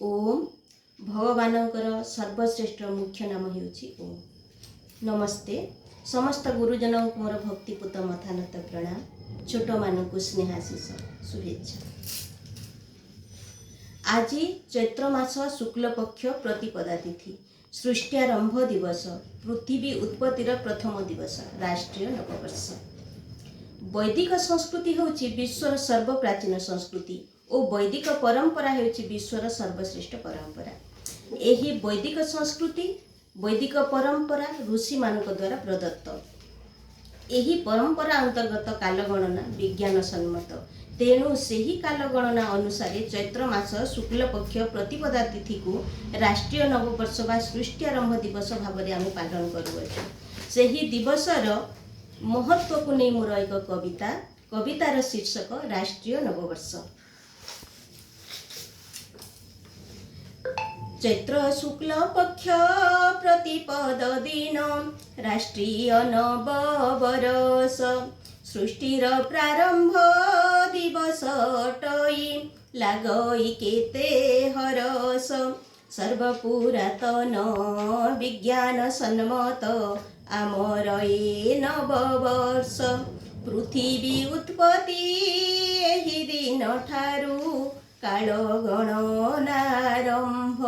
ଓମ୍। ଭଗବାନଙ୍କର ସର୍ବଶ୍ରେଷ୍ଠ ମୁଖ୍ୟ ନାମ ହେଉଛି ଓମ୍। ନମସ୍ତେ। ସମସ୍ତ ଗୁରୁଜନଙ୍କୁ ମୋର ଭକ୍ତିପୂତ ମଥାନତ ପ୍ରଣାମ। ଛୋଟମାନଙ୍କୁ ସ୍ନେହାଶିଷ ଶୁଭେଚ୍ଛା। ଆଜି ଚୈତ୍ର ମାସ ଶୁକ୍ଳପକ୍ଷ ପ୍ରତିପଦା ତିଥି, ସୃଷ୍ଟ୍ୟାରମ୍ଭ ଦିବସ, ପୃଥିବୀ ଉତ୍ପତ୍ତିର ପ୍ରଥମ ଦିବସ, ରାଷ୍ଟ୍ରୀୟ ନବବର୍ଷ। ବୈଦିକ ସଂସ୍କୃତି ହେଉଛି ବିଶ୍ୱର ସର୍ବପ୍ରାଚୀନ ସଂସ୍କୃତି ଓ ବୈଦିକ ପରମ୍ପରା ହେଉଛି ବିଶ୍ୱର ସର୍ବଶ୍ରେଷ୍ଠ ପରମ୍ପରା। ଏହି ବୈଦିକ ସଂସ୍କୃତି, ବୈଦିକ ପରମ୍ପରା ଋଷିମାନଙ୍କ ଦ୍ୱାରା ପ୍ରଦତ୍ତ। ଏହି ପରମ୍ପରା ଅନ୍ତର୍ଗତ କାଲଗଣନା ବିଜ୍ଞାନ ସମ୍ମତ। ତେଣୁ ସେହି କାଲଗଣନା ଅନୁସାରେ ଚୈତ୍ର ମାସ ଶୁକ୍ଳପକ୍ଷ ପ୍ରତିପଦା ତିଥିକୁ ରାଷ୍ଟ୍ରୀୟ ନବବର୍ଷ ବା ସୃଷ୍ଟି ଆରମ୍ଭ ଦିବସ ଭାବରେ ଆମେ ପାଳନ କରୁଅଛୁ। ସେହି ଦିବସର ମହତ୍ଵକୁ ନେଇ ମୋର ଏକ କବିତା। କବିତାର ଶୀର୍ଷକ ରାଷ୍ଟ୍ରୀୟ ନବବର୍ଷ। ଚୈତ୍ର ଶୁକ୍ଳ ପକ୍ଷ ପ୍ରତିପଦ ଦିନ, ରାଷ୍ଟ୍ରୀୟ ନବବରଷ। ସୃଷ୍ଟିର ପ୍ରାରମ୍ଭ ଦିବସ ଅଟଇ, ଲାଗଇ କେତେ ହରଷ। ସର୍ବପୁରାତନ ବିଜ୍ଞାନ ସମ୍ମତ ଆମର ଏ ନବବର୍ଷ। ପୃଥିବୀ ଉତ୍ପତ୍ତି ଏହି ଦିନ ଠାରୁ କାଳ ଗଣନାରମ୍ଭ।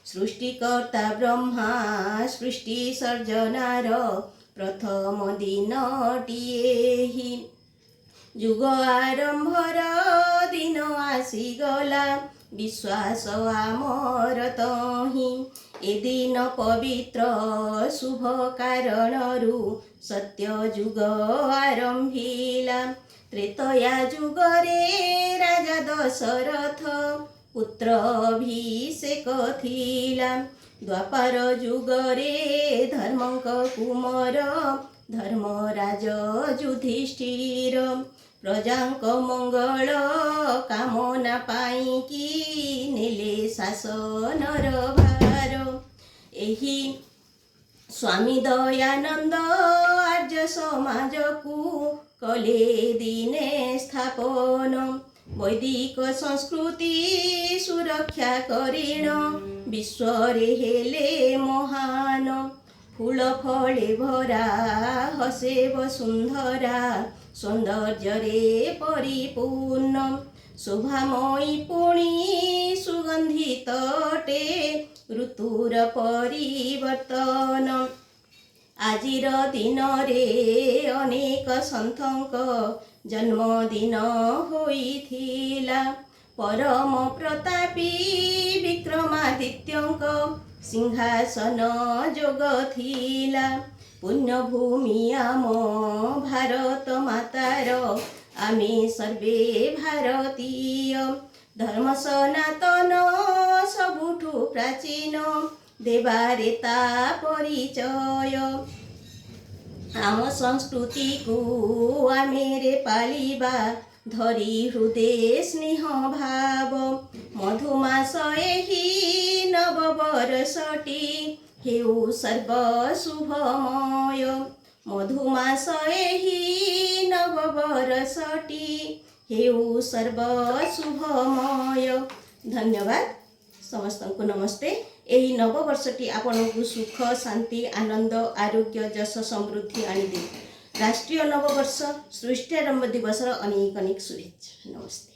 ସୃଷ୍ଟିକର୍ତ୍ତା ବ୍ରହ୍ମା ସୃଷ୍ଟି ସର୍ଜନାର ପ୍ରଥମ ଦିନଟି ଏହି। ଯୁଗ ଆରମ୍ଭର ଦିନ ଆସିଗଲା, ବିଶ୍ୱାସ ଆମର ତହିଁ। ଏ ଦିନ ପବିତ୍ର ଶୁଭ କାରଣରୁ ସତ୍ୟ ଯୁଗ ଆରମ୍ଭିଲା। ତ୍ରେତୟା ଯୁଗରେ ରାଜା ଦଶରଥ ପୁତ୍ର ଅଭିଷେକ ଥିଲା। ଦ୍ୱାପର ଯୁଗରେ ଧର୍ମଙ୍କ କୁମର ଧର୍ମରାଜ ଯୁଧିଷ୍ଠିର ପ୍ରଜାଙ୍କ ମଙ୍ଗଳ କାମନା ପାଇଁକି ନେଲେ ଶାସନର ଭାର। ଏହି ସ୍ୱାମୀ ଦୟାନନ୍ଦ ଆର୍ଯ୍ୟ ସମାଜକୁ କଲେ ଦିନେ ସ୍ଥାପନ। ବୈଦିକ ସଂସ୍କୃତି ସୁରକ୍ଷା କରିଣ ବିଶ୍ୱରେ ହେଲେ ମହାନ। ଫୁଳ ଫଳେ ଭରା ହସେ ବସୁନ୍ଧରା, ସୌନ୍ଦର୍ଯ୍ୟରେ ପରିପୂର୍ଣ୍ଣ। ଶୋଭାମୟୀ ପୁଣି ସୁଗନ୍ଧିତ ଅଟେ ଋତୁର ପରିବର୍ତ୍ତନ। ଆଜିର ଦିନରେ ଅନେକ ସନ୍ଥଙ୍କ ଜନ୍ମଦିନ ହୋଇଥିଲା। ପରମ ପ୍ରତାପୀ ବିକ୍ରମାଦିତ୍ୟଙ୍କ ସିଂହାସନ ଯୋଗ ଥିଲା। ପୁଣ୍ୟଭୂମି ଆମ ଭାରତ ମାତାର, ଆମେ ସର୍ବେ ଭାରତୀୟ। ଧର୍ମ ସନାତନ ସବୁଠୁ ପ୍ରାଚୀନ, ଦେବାରେ ତା ପରିଚୟ। ଆମ ସଂସ୍କୃତିକୁ ଆମେରେ ପାଳିବା, ଧରି ହୃଦେ ସ୍ନେହ ଭାବ। ମଧୁମାସ ଏହି ନବବରଷଟି ହେଉ ସର୍ବ ଶୁଭମୟ। ମଧୁମାସ ଏହି ନବବରଷଟି ହେଉ ସର୍ବ ଶୁଭମୟ। ଧନ୍ୟବାଦ ସମସ୍ତଙ୍କୁ, ନମସ୍ତେ। ଏହି ନବବର୍ଷଟି ଆପଣଙ୍କୁ ସୁଖ, ଶାନ୍ତି, ଆନନ୍ଦ, ଆରୋଗ୍ୟ, ଯଶ, ସମୃଦ୍ଧି ଆଣିଦେଉ। ରାଷ୍ଟ୍ରୀୟ ନବବର୍ଷ ସୃଷ୍ଟି ଆରମ୍ଭ ଦିବସର ଅନେକ ଅନେକ ଶୁଭେଚ୍ଛା। ନମସ୍ତେ।